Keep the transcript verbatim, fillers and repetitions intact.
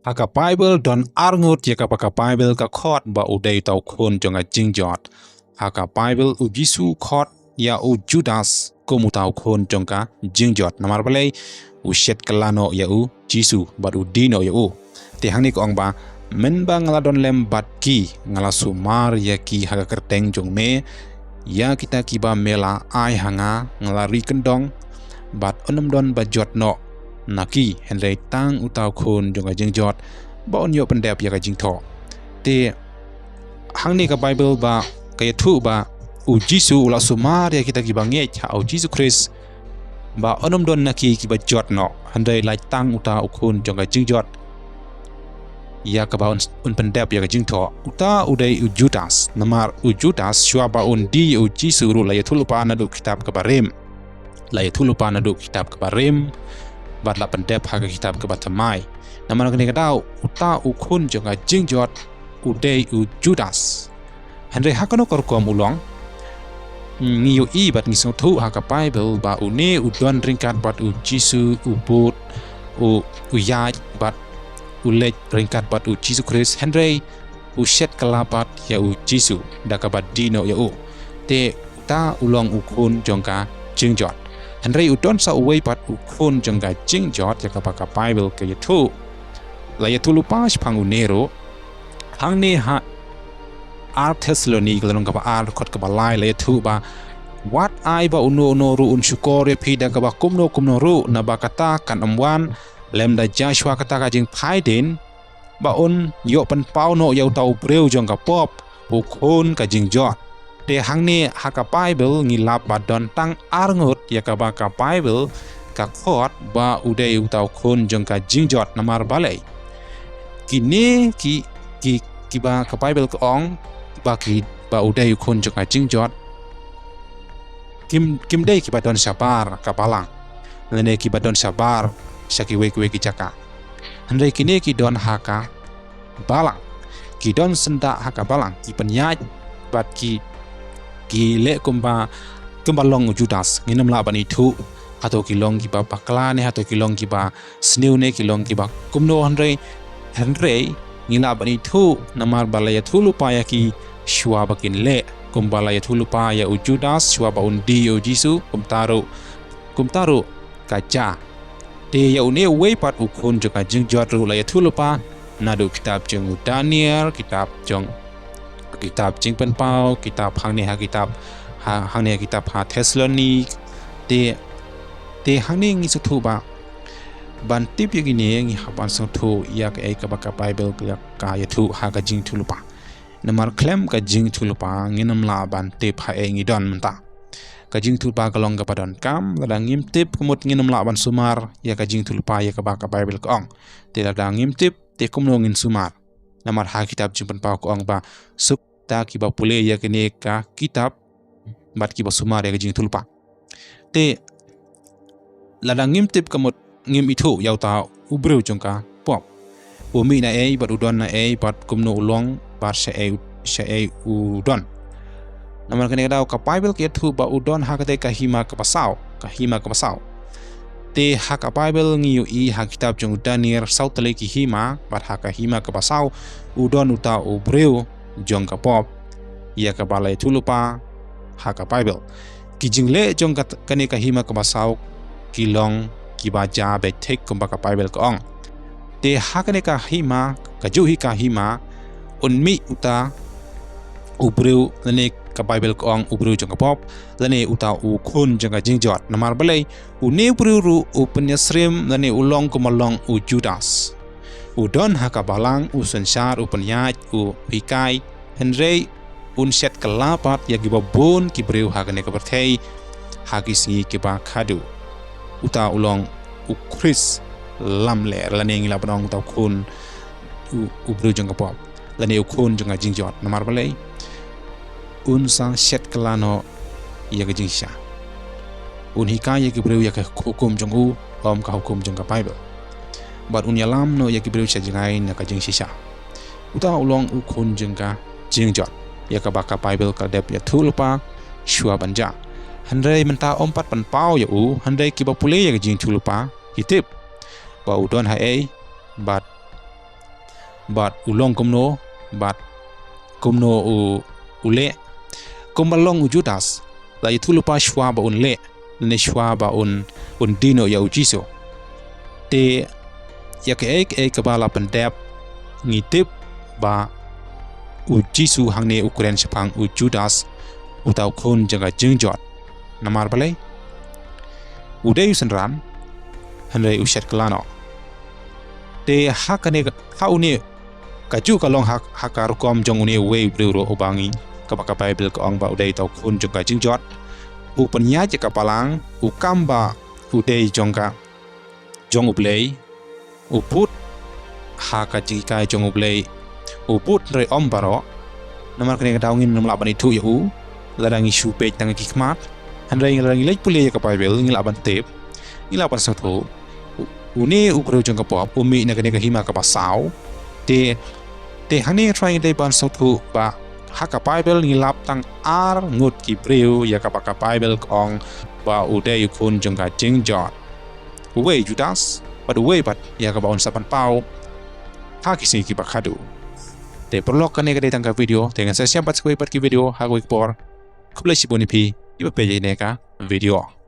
Ha ka Baibl don arngut ïa kaba ka Baibl ka khot ba u dei uta u khun jong ka jingjot. Ha ka Baibl u Jisu u khot ïa u Judas kum uta u khun jong ka jingjot. Namar balei? U shet kylla noh ïa u Jisu bad u die noh ïa u. Te hangne ka ong ba, mynba nga la don lem bad ki, nga la sumar ïa ki ha ka kyrteng jong me, ïa kita kiba me la ai ha nga, nga la ri kyndong, bad un ym don ba jot noh na ki, hynrei tang uta u khun jong ka jingjot, ba un ïoh pyndep ïa ka jingthoh. Te hangne ka Baibl ba ka ïathuh ba u Jisu u la sumar ïa kita kiba ngeit ha u Jisu Khrist, ba un ym don na ki kiba jot noh, hynrei lait tang uta u khun jong ka jingjot, ïa kaba un, un pyndep ïa ka jingthoh. Uta u dei u Judas. Namar u Judas shuwa ba un die u Jisu ruh la ïathuh lypa naduh kitab kaba rim. La ïathuh lypa naduh kitab kaba rim bad la pyndep ha ka kitab kaba thymmai. Namar kane ka daw uta u khun jong ka jingjot u dei u Judas. Hynrei ha kano ka rukom u long? Ngi ïohi bad ngi sngewthuh ha ka Baibl ba une u don ryngkat bad u Jisu, u bud, u, u ïaid bad u leit ryngkat bad u Jisu Khrist, hynrei u shet kylla pat ïa u Jisu da kaba die noh ïa u. Te uta u long u khun jong ka jingjot. Hynrei u don sa uwei pat u khun jong ka jingjot ïa kaba ka Baibl ka ïathuh. La ïathuh lypa shaphang une ruh. Hangne ha ar Thessaloni ka lynnong kaba ar, dkhot kaba lai, la ïathuh ba, wat ai ba uno uno ruh un shukor ïa phi da kaba kumno kumno ruh, naba kata kan ym wan lymda jia shuwa kata ka jingphaidien, ba un ïoh pynpaw noh ïa uta u briew jong ka pop, u khun ka jingjot. Te hangne ha ka Baibl ngi lap ba don tang arngut ïa kaba ka Baibl ka khot ba u dei uta u khun jong ka jingjot. Namar balei? Kine ki, ki, kiba ka Baibl ka ong ba ki, ba u dei u khun jong ka jingjot, kim, kim dei kiba don shabar ka balang, lane kiba don shabar sha kiwei kiwei ki jaka. Hynrei kine ki don ha ka balang. Ki don syndah ha ka balang, ki pynïaid bad ki, ki leh kumba, kumba long u Judas. Ngin ym lah ban ithuh hato ki long kiba bakla ne, hato ki long kiba sniew ne, ki long kiba kumno, hynrei, hynrei ngi lah ban ithuh namar ba la ïathuh lypa ïa ki shuwa ba kin leh, kumba la ïathuh lypa ïa u Judas shuwa ba un die ïa u Jisu, kumta ruh, kumta ruh ka jia. Te ïa une uwei pat u khun jong ka jingjot ruh la ïathuh lypa naduh kitab jong u Daniel, kitab jong, kitab Jingpynpaw, kitab hangne ha kitab, ha, hangne ha kitab ha Thessaloni. Te, te hangne ngi sngewthuh ba ban tip ïa kine ngi hap ban sngewthuh ïa kaei kaba ka Baibl ka, ka ïathuh ha ka jingïathuh lypa. Namar khlem ka jingïathuh lypa ngin ym lah ban tip haei ngi don mynta. Ka jingïathuh lypa ka long kaba donkam, lada ngim tip ka mut ngin ym lah ban sumar ïa ka jingïathuh lypa ïa kaba ka Baibl ka ong. Te lada ngim tip, te kumno ngin sumar? Namar ha kitab Jingpynpaw ka ong ba suk ta kiba pule ïa kane ka kitab bad kiba sumar ïa ka jingïathuh lypa. Te lada ngim tip ka mut ngim ithuh ïa uta u briew jong ka pop, u mih naei bad u don naei bad kumno u long bad shaei, shaei u don. Namar kane ka daw ka Baibl ka ïathuh ba u don ha katei ka hima kaba saw, ka hima kaba saw. Te ha ka Baibl ngi ïohi ha kitab jong u Daniel saw tylli ki hima, bad ha ka hima kaba saw u don uta u briew jong ka pop ïa kaba la ïathuh lypa ha ka Baibl. Ki jingleh jong ka, kane ka hima kaba saw ki long kiba jia beit thik kumba ka Baibl ka ong. Te ha kane ka hima, kajuh hi ka hima, un mih uta u briew, lane ka Baibl ka ong u briew jong ka pop, lane uta u khun jong ka jingjot. Namar balei? Une u briew ruh u pynïasyriem lane u long kumba long u Judas. U don ha ka balang, u synshar, u pynïaid, u hikai, hynrei un shet kylla pat ïa kiba bun ki briew ha kane ka pyrthei ha ki sngi kiba khadduh. Uta u long u Khrist lamler, lane ngi lah ban ong uta u khun, u, u briew jong ka pop, lane u khun jong ka jingjot. Namar balei? Un sa shet kylla noh ïa ka jingshisha. Un hikai ïa ki briew ïa ka hukum jong u, ym ka hukum jong ka Baibl. Bad un ïalam noh ïa ki briew sha jngai na ka jingshisha. Uta u long u khun jong ka jingjot, ïa kaba ka Baibl ka dep ïathuh lypa shuwa ban jia. Hynrei mynta ym pat pynpaw ïa u, hynrei kiba pule ïa ka jingïathuh lypa ki tip ba u don haei bad bad u long kumno, bad kumno u, u leh. Kumba long u Judas, la ïathuh lypa shuwa ba un leh, ne shuwa ba un, un die noh ïa u Jisu. Te ïa kaei kaei kaba la pyndep, ngi tip ba u Jisu hangne u kren shaphang u Judas, uta u khun jong ka jingjot. Namar balei? U dei u synran, hynrei u shet kylla noh. Te ha kane, ha une, kajuh ka long ha, ha ka rukom jong une uwei u briew ruh uba ngi, kaba ka Baibl ka ong ba u dei uta u khun jong ka jingjot. U pynïaid ïa ka balang, u kam ba u dei jong ka, jong U Blei, u bud ha ka jinghikai jong U Blei, u bud hynrei ym baroh. Namar kane ka daw ngin ym lah ban ithuh ïa u lada ngi shu peit tang ki khmat. Hynrei lada ngi leit pule ïa ka Baibl ngi lah ban tip, ngi lah ban sngewthuh. U-, une u briew jong ka pop u mih na kane ka hima kaba saw. Te, te hangne nga try ngi dei ban sngewthuh ba ha ka Baibl ngi lap tang ar ngut ki briew ïa kaba ka Baibl ka ong ba u dei u khun jong ka jingjot. Uwei Judas, bad uwei pat ïa kaba un sa pynpaw ha ki sngi kiba khadduh. Te paralok, kane ka dei tang ka video, te ngan sa ïashem pat sa kawei pat ki video ha kawei ka por. Khublei shibun ïa phi kiba peit ïa kane ka video.